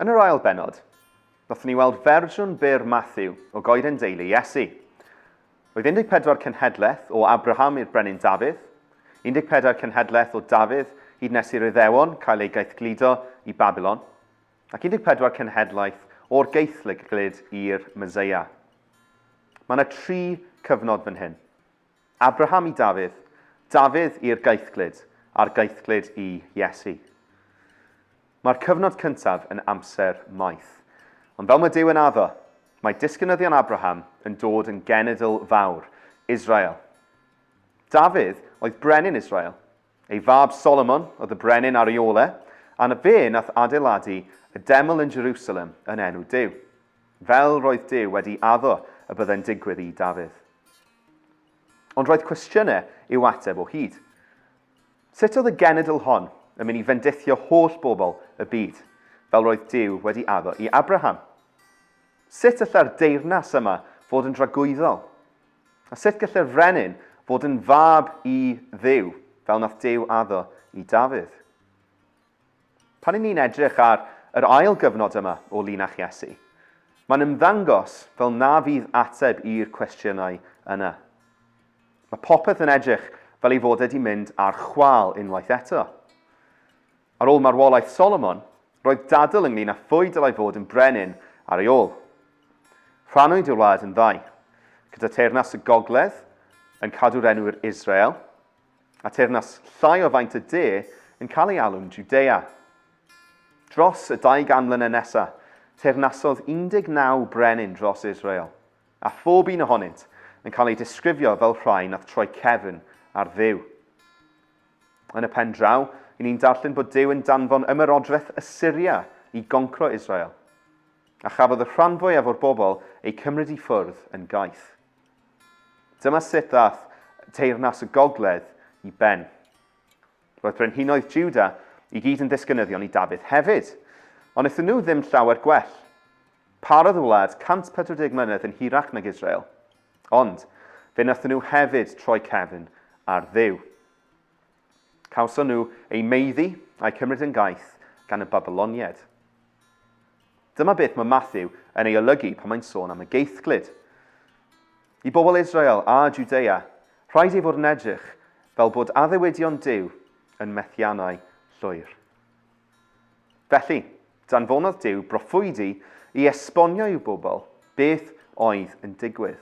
Yn yr ail bennod, nathon ni weld fersiwn byr Mathew o goeden deulu Iesu. Roedd 14 cenhedlaeth o Abraham i'r brenin Dafydd, 14 cenhedlaeth o Dafydd hyd nes i'r Iddewon cael eu gaethgludo i Babilon, ac 14 cenhedlaeth o'r gaethglud i'r Meseia. Mae yna tri cyfnod fan hyn. Abraham i Dafydd, Dafydd i'r gaethglud, a'r gaethglud i Iesu. Mae'r cyfnod cyntaf yn amser maith. Ond fel mae Duw yn addo, mae disgynyddion Abraham yn dod yn genedl fawr, Israel. Dafydd oedd brenin Israel. Ei fab Solomon oedd y brenin ar ei ôl e, a fe nath adeiladu y deml yn Jerusalem yn enw Duw, fel roedd Duw wedi addo y byddai'n digwydd i Dafydd. Ond roedd cwestiynau i'w ateb o hyd. Sut oedd y genedl hon yn mynd i fendithio holl bobl y byd, fel roedd Duw wedi addo i Abraham? Sut allai'r deyrnas yma fod yn dragwyddol? A sut gallai'r frenin fod yn fab i Dduw, fel nath Duw addo i Dafydd? Pan 'y ni'n edrych ar yr ail gyfnod yma o linach Iesu, mae'n ymddangos fel na fydd ateb i'r cwestiynau yna. Mae popeth yn edrych fel ei fod e 'di mynd ar chwâl unwaith eto. Ar ôl marwolaeth Solomon, roedd dadl ynglŷn â phwy dylai fod yn brenin ar ei ôl. Rhannwyd y wlad yn ddau, gyda teyrnas y gogledd yn cadw'r enw'r Israel, a teyrnas llai o faint y de yn cael ei alw'n Jwdea. Dros y 200 mlynedd nesaf, teyrnasodd 19 brenin dros Israel, a phob un ohonynt yn cael eu disgrifio fel rhai nath troi cefn ar Dduw. Yn y pen draw, i ni'n darllen bod Duw yn danfon ymerodraeth Asyria i goncro Israel, a chafodd y rhan fwyaf o'r bobl eu cymryd i ffwrdd yn gaeth. Dyma sut ddaeth teyrnas y gogledd i ben. Roedd brenhinoedd Juda i gyd yn ddisgynyddion i Dafydd hefyd, ond wnaethon nhw ddim llawer gwell. Parodd y wlad 140 mlynedd yn hirach nag Israel, ond fe wnaethon nhw hefyd troi cefn ar Dduw. Cawson nhw eu maeddu a'u cymryd yn gaeth gan y Babyloniaid. Dyma beth mae Mathew yn ei olygu pan mae'n sôn am y geithglyd. I bobl Israel a Jwdea, rhaid ei fod yn edrych fel bod addewidion Duw yn methiannau llwyr. Felly, danfonodd Duw broffwydi i esbonio i'w bobl beth oedd yn digwydd.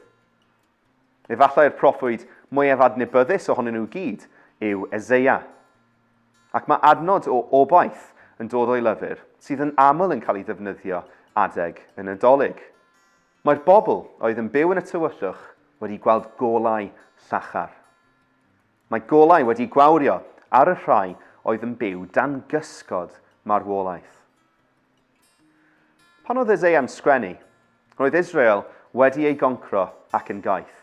Efallai'r proffwyd mwyaf adnabyddus ohonyn nhw gyd yw Eseia. Ac mae adnod o obaith yn dod o'i lyfr sydd yn aml yn cael ei ddefnyddio adeg y Nadolig. Mae'r bobl oedd yn byw yn y tywyllwch wedi gweld golau llachar. Mae golau wedi gwawrio ar y rhai oedd yn byw dan gysgod marwolaeth. Pan oedd Eseia'n sgwennu, roedd Israel wedi ei goncro ac yn gaeth,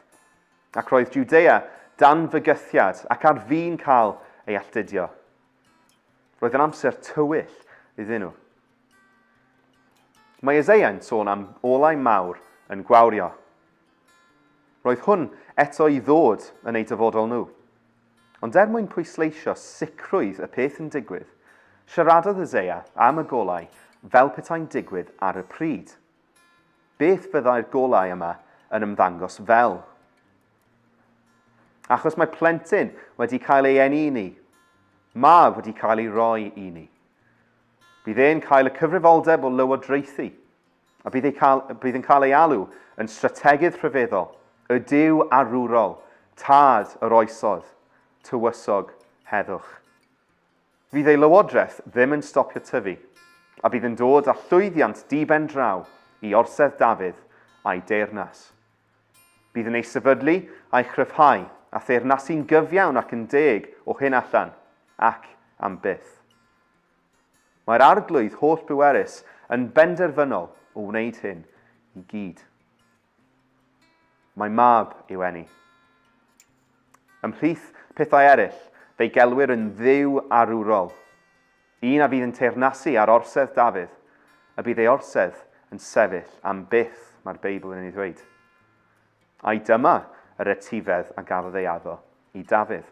ac roedd Jwdea dan fygythiad ac ar fin cael ei alltudio. Roedd yn amser tywyll iddyn nhw. Mae Eseia'n sôn am olau mawr yn gwawrio. Roedd hwn eto i ddod yn eu dyfodol nhw. Ond er mwyn pwysleisio sicrwydd y peth yn digwydd, siaradodd Eseia am y golau fel petai'n digwydd ar y pryd. Beth fyddai'r golau yma yn ymddangos fel? Achos mae plentyn wedi cael ei eni i ni, mab wedi cael ei roi i ni. Bydd e'n cael y cyfrifoldeb o lywodraethu, a bydd, ei cael, bydd yn cael ei alw yn strategydd rhyfeddol, y Duw arwrol, Tad yr oesodd, Tywysog heddwch. Fydd ei lywodraeth ddim yn stopio tyfu, a bydd yn dod â llwyddiant di-ben-draw i orsedd Dafydd a'i deyrnas. Bydd yn ei sefydlu a'i chryfhau, a theyrnasu'n gyfiawn ac yn deg o hyn allan, ac am byth. Mae'r Arglwydd holl-bwerus yn benderfynol o wneud hyn i gyd. Mae mab i'w eni. Ymhlith pethau eraill, fe'i gelwir yn Dduw arwrol, un a fydd yn teyrnasu ar orsedd Dafydd, a bydd ei orsedd yn sefyll am byth, mae'r Beibl yn ei ddweud. Ai dyma yr etifedd a gafodd ei addo i Dafydd?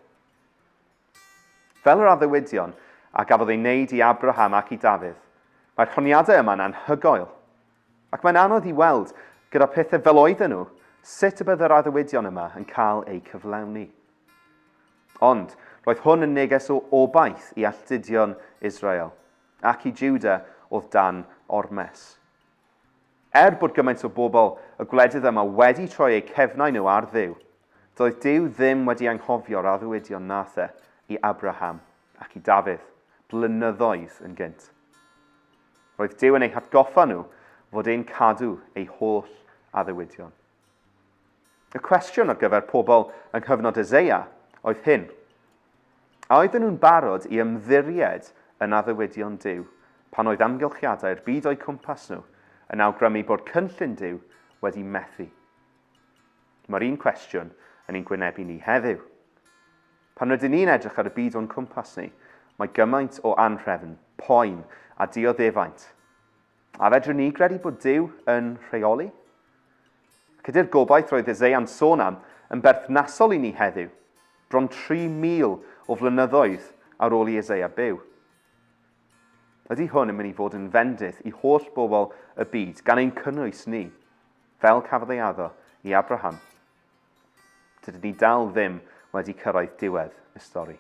Fel yr addewidion a gafodd ei wneud i Abraham ac i Dafydd, Mae'r honiadau yma'n anhygoel, ac mae'n anodd i weld, gyda pethau fel oedden nhw, sut y bydd yr addewidion yma yn cael eu cyflawni. Ond, roedd hwn yn neges o obaith i alltudion Israel, ac i Juda oedd dan ormes. Er bod gymaint o bobl y gwledydd yma wedi troi eu cefnau nhw ar Dduw, doedd Duw ddim wedi anghofio'r addewidion nath e i Abraham ac i Dafydd, blynyddoedd yn gynt. Roedd Duw yn eu hatgoffa nhw fod e'n cadw ei holl addewidion. Y cwestiwn ar gyfer pobl yng nghyfnod Eseia oedd hyn. A oedden nhw'n barod i ymddiried yn addewidion Duw pan oedd amgylchiadau'r byd o'u cwmpas nhw yn awgrymu bod cynllun Duw wedi methu? Mae'r un cwestiwn yn ein gwynebu ni heddiw. Pan rydyn ni'n edrych ar y byd o'n cwmpas ni, mae gymaint o anhrefn, poen a dioddefaint. A fedrwn ni gredu bod Duw yn rheoli? Ac ydy'r gobaith roedd Eseia'n sôn am yn berthnasol i ni heddiw, bron 3,000 o flynyddoedd ar ôl i Eseia byw? Ydy hwn yn mynd i fod yn fendith i holl bobl y byd, gan ein cynnwys ni, fel cafodd ei addo i Abraham? Dydyn ni dal ddim wedi cyrraedd diwedd y stori.